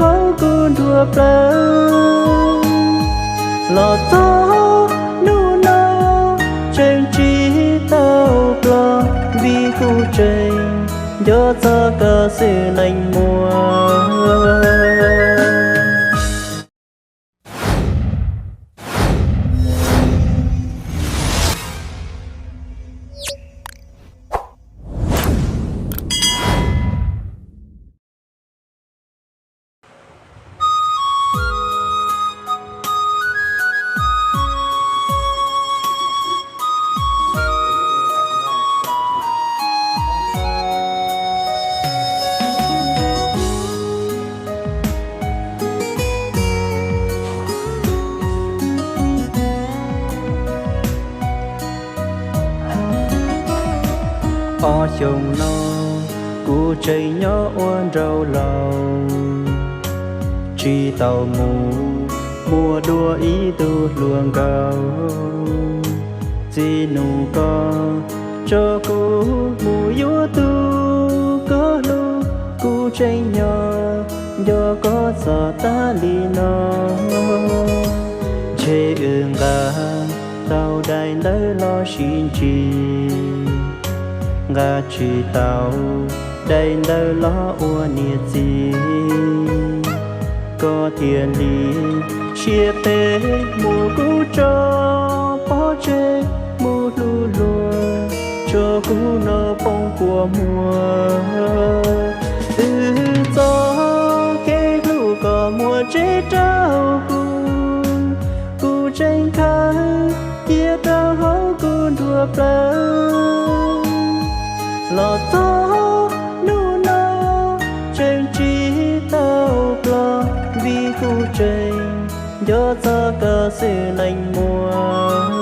hauv kuv nruab plawv. Los txog hnub no tseem tsis tau ploj, vim kuv tseem nco txog koj xwb leej muam. Ob xyoos no kuv tseem nyob ua nraug laus, tsis tau mus muaj dua ib tug hluas nkauj. Txij hnub koj tso kuv mus yuav tus koj hlub, kuv tseem nyob nco koj txog tas li no. Ntshe wb nqa tau daim ntawv los sib ntsib, nqa tsis tau daim ntawv los ua niam txiv. Koj thiaj li siab phem muab kuv tso pov tseg mus hlub luag, tso kuv noj poob kua muag. Wb txoj kev hlub koj muaj tsev rau kuv, kuv tseem khawb cia rau hauv kuv nruab plawv. Los txog hnub no tseem tsis tau ploj, vim kuv tseem nco txog koj xwb leej muam.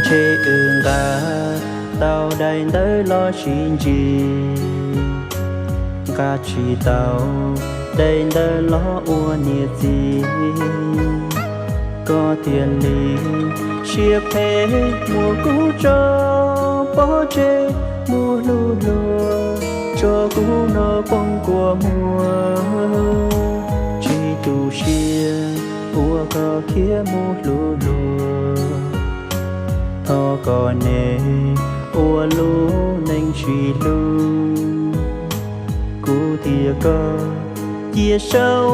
Ntshe wb nqa tau daim ntawv los sib ntsib, nqa tsis tau daim ntawv los ua niam txiv. Koj thiaj li siab phem muab kuv tso pov tseg mus hlub luag, tso kuv noj poob kua muag. Tsis tu siab uas koj khiav mus hlub luag, thov kom nej ua lub neej sib hlub. Kuv thiab koj cia sau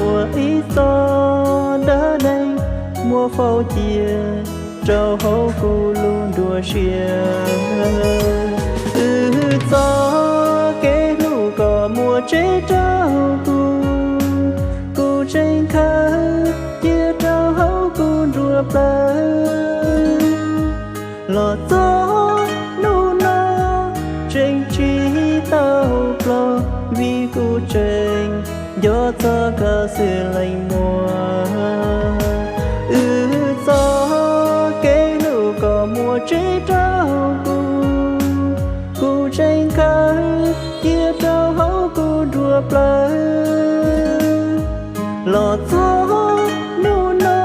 ua ib txoj dab neeg, muab faus cia rau hauv kuv lub nruab siab. Wb txoj kev hlub koj muaj tsev rau kuv, kuv tseem khawb cia rau hauv kuv nruab plawv. Los txog hnub no tseem tsis tau ploj, vim kuv tseem nco txog koj xwb leej muam. Wb txoj kev hlub koj muaj tsev rau kuv, kuv tseem khawb cia rau hauv kuv nruab plawv. Los txog hnub no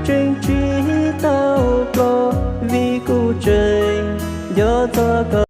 tseem tsis tau ploj, vim kuv tseem nco txog koj